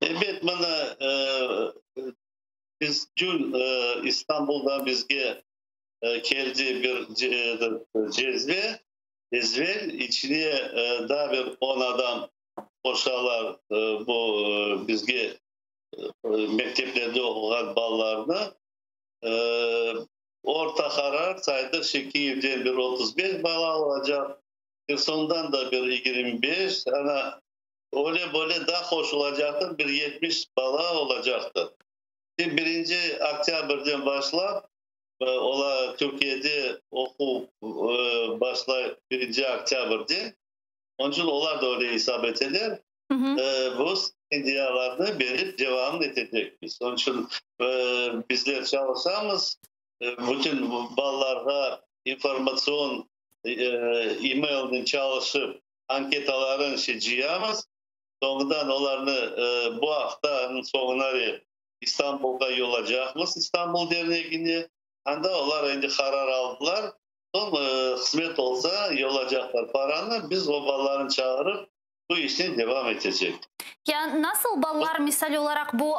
Ebet, mına, biz dün İstanbuldan bizge keldi bir cezve, cezvel, içine daa bir 10 adam qoşalar bu bizge mekteplerde oquğan balalarnı. Orta qarar saydıq, şey, Kiyevden bir 35 bala olacaq, Hersondan da bir 25, ana öyle böyle da qoşulacaqtır, bir 70 bala olacaqtır. Şimdi 1 oktâbrden başlap, ola Türkiyede oquv başlay 1 oktâbrde, onıñ içün olar da öyle esap eteler. Bu stipendiyalarnı berip devam etecekmiz. Onıñ içün bizler çalışamız, bütün balalarğa informatsion e-mailnen çalışıp, anketalarını cıyamız. Soñundan olarnı bu aftanıñ soñuna İstanbulğa yollaycaqmız, İstanbul dernegine. Anda olar endi qarar aldılar. Soñ qısmet olsa, yollaycaqlar paranı. Biz o balalarnı çağırıp, bu işni devam etecek. Ya nasıl balalar, misal olaraq, bu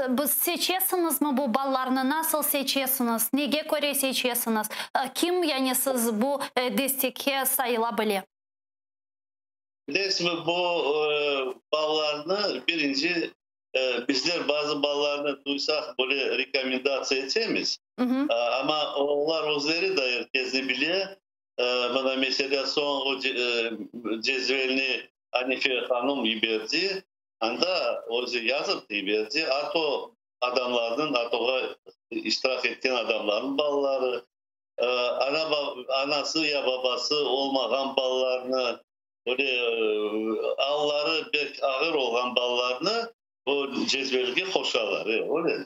biz seçesiñizmi bu balalarnı, nasıl seçesiñiz, nege köre seçesiñiz, kim, yani siz bu destekke sayıla bile? Bilesizmi, bu balalarnı birinci bizler bazı balalarnı duysaq, böyle rekomendatsiya etemiz. Amma olar özleri de er kesni bile. Mına, meselâ, soñğı cezvelni Anife hanım yiberdi. Anda özü yazıp yiberdi. ATO adamlarnıñ, ATOğa iştirak etken adamlarnıñ balaları, ana, anası ya babası olmağan balalarnı, böyle alları pek ağır olğan balalarnı bu cezvelge qoşalar. Öyle.